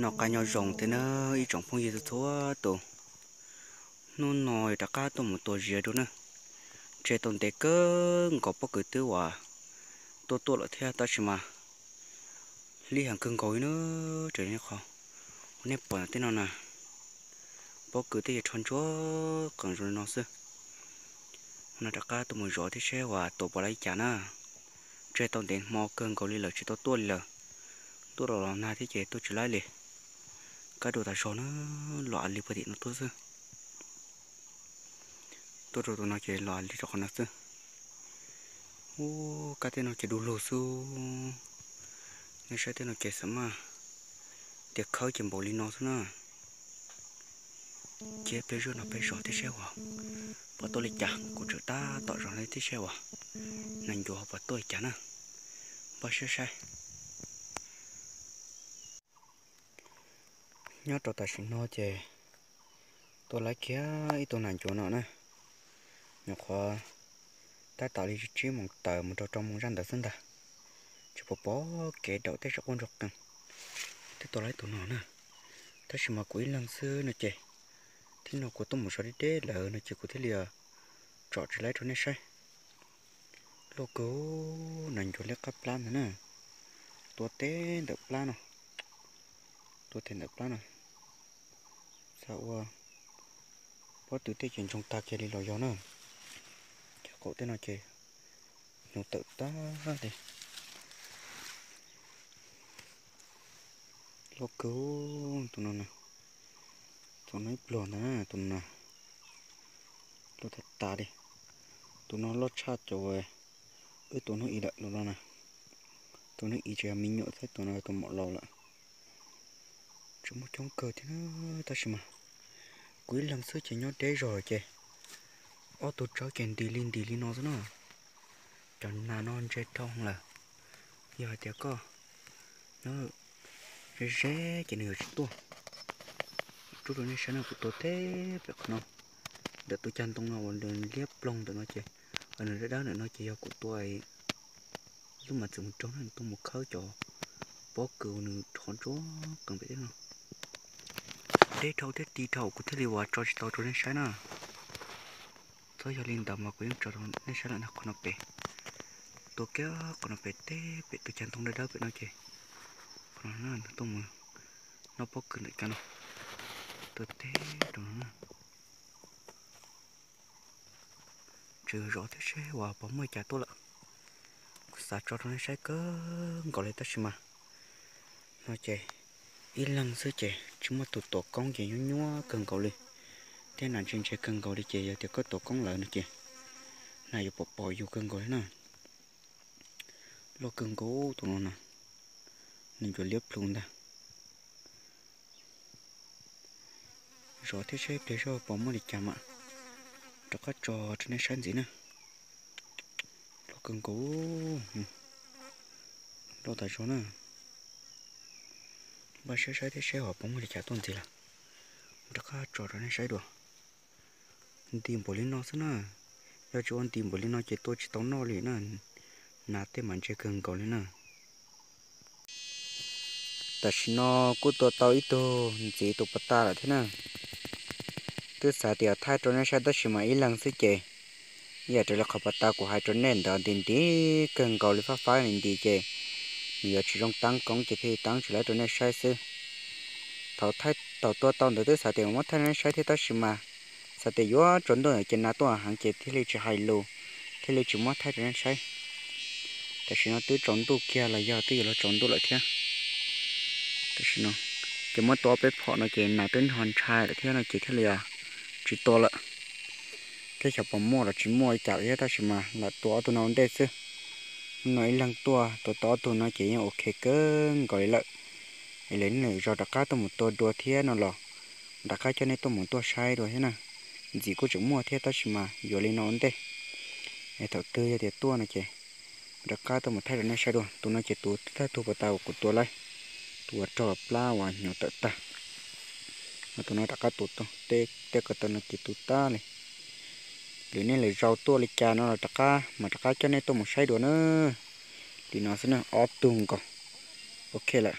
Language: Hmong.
Noj qab nyob zoo thiab nawb ib tsoom phooj ywg txhua txhua tus. Hnub no rov qab tuaj mus tua ziav dua na. Ntshe tau ntev kawg nkaus pob kws twb uas tuaj tuaj lawm thiab tab sis mas hlib heev kawg nkaus li na. Raws li qhov uas nej pom ntawm tej no na, pob kws twb yuav rho ntsuag qees zoo li no xwb. Hnub no rov qab tuaj mus zov thiab seb uas tua puas laib li cas na. Ntshe tau ntev hmo kawg nkaus li lawm tsis tau tuaj li lawm. Tuaj los los nag thiab ces tuaj tsis laib li. Kab dua tas zog na, los a li puag tim no tuaj xwb. Tuaj rau tus no ces los a li rau qhov no xwb. Ub, kab tej no ces du lug xwb. Nej saib tej no ces xav mas tias khawb ces npaum li no xwb na. Cia pliag zoj no peb zov thiab seb uas puas tuaj li cas, kuv tseem tab tom zov thiab seb uas nas ncuav puas tuaj li cas na. Npaj siab saib. Nyob rau tam sim no ces tuaj laib kiag ib tug nas ncuav no na. Nyuam qhuav tab tom li tsib moos tawm mus rau rau moos zaj ntawd xwb ntag. Tsis pom pom kev daum tej saum quaj ntsuag qees. Twb tuaj laib tus no na, tab sis mas kuv ib leeg xwb no ces, thiab no kuv tuaj mus zov deb deb lawm no ces kuv thiaj li tsom tsis laib rau nej saib. Luaj kawg, nas ncuav liab qab plab ntag na. Tua teb ntawm plab no, tua teb ntawm plab no. Xav ua pob tw tej ces ntsoog tag kiag li los yog na. Cov qaum tej no ces hnyuv tawm tag li. Luaj kawg, tus no na, txog no ib pluag ntag na, tus no na, luaj tag tas li. Tus no loj tshaj cov wb tua hnub ib lawm los no na. Tus hnub ib tsis yog me nyuam thiab, tus no tus maum laus lawm. Tseem muaj coob kawg thiab tab sis mas kuv ib leeg xwb ces nyob deb zog ces ob tug tsawb ces ntis li ntis li no xwb na. Cov nas no ntse dhau lawm. Yog hais tias koj nyob ze ze ces nws yuav tsis tuaj. Rub rau nej saib no, kuv tua teb pem qhov no, ntawm tus cag ntoo no uas nws liab ploog ntawm no ces, nws dawb dawb ntawm no ces yog kuv tua lub mas txwm mus raug na, nws tuaj mus khawb cov pob kws nws rho ntsuag qees pem tej no. Deb dhau thiab ti dhau kuv thiaj li uas tso tsis tau rau nej saib na. Txhob yog li ntawd mas kuv yeej tso rau nej saib lawm na. Qhov no pem, tua kiag qhov no pem teb pem tus cag ntoo dawb dawb pem no ces, qhov no na, nws tuaj mus noj pob kws ntawm cov no, tua teb rau no na. Tseem zov thiab seb uas puas muaj li cas tuaj lawm. Kuv xav tso rau nej saib kawg nkaus li tab sis mas no ces ib leeg xwb ces tsis muaj tus tuav koob ces nyuaj nyuaj kawg nkaus li, thiab nas ntse ntse kawg nkaus li ces yog tias koj tuav koob lawm no ces nas yuav pom pom yus kawg nkaus li na. Luaj kawg nkaus tus no na, nws ncua liab plhu ntag. Zov thiab seb pliag zog puas muaj li cas mam rov qab tso rau nej saib ntxiv na. Luaj kawg nkaus, luaj tas zog na. Npaj siab saib thiab seb ho puas muaj li cas tuaj ntxiv lawm, rov qab tso rau nej saib dua. Nti npaum li no xwb na, yog tsis ua nti npaum li no ces tua tsis tau noj li na, nas tej mas ntse kawg nkaus li na. Tam sim no kuj tua tau ib tug ntxiv tus pas tas lawm thiab na. Twb xav tias thaij rau nej saib tab sis mas ib leeg xwb ces, ib yam raws li qhov pas tas kuv hais rau nej ntawd nti nti kawg nkaus li fab fab li nti ces nws yuav tsis zoo taab koob ces thiaj li taab tsis laib rau nej saib xwb. Thaum thaij thaum tua tau ntawd twb xav tias muab thaij rau nej saib thiab tab sis mas xav tias yuav tsaus ntuj ces nas tuaj heev ces thiaj li tsis hais lus, thiaj li tsis muab thaij rau nej saib. Tam sim no twb tsaus ntuj kiag los yog twb yuav luag tsaus ntuj lawm thiab. Tam sim no ces muab tua ob peb phom no ces nas twb nrho ntshai lawm thiab no ces thiaj li tsis tua lawm. Thiab xyov puas muaj los tsis muaj li cas lawm thiab tab sis mas lam tua ob tug no ua ntej xwb. Hnub no ib leeg tuaj tua tau ob tug no ces yeej ok kawg nkaus li lawm. Es lwm hnub lwm zaus rov qab tuaj mus tua dua thiab no los rov qab coj nej tuaj mus tuaj saib dua thiab na. Ntxim kuj tseem muaj thiab tab sis mas yuav li no ua ntej. Es thaum twg yog tias tuaj no ces rov qab tuaj mus thaij rau nej saib dua. Tus no ces tus thawj tug pas tas uas kuv tua laij, tus uas raug plab uas hnyuv tawm tag. Tus no rov qab tua tau, tej ko taw no ces tu tag li. Lwm hnub lwm zaus tuaj li cas no los rov qab mas rov qab coj nej tuaj mus saib dua na. Li no xwb na, ob tug nkaus. Ok lawm.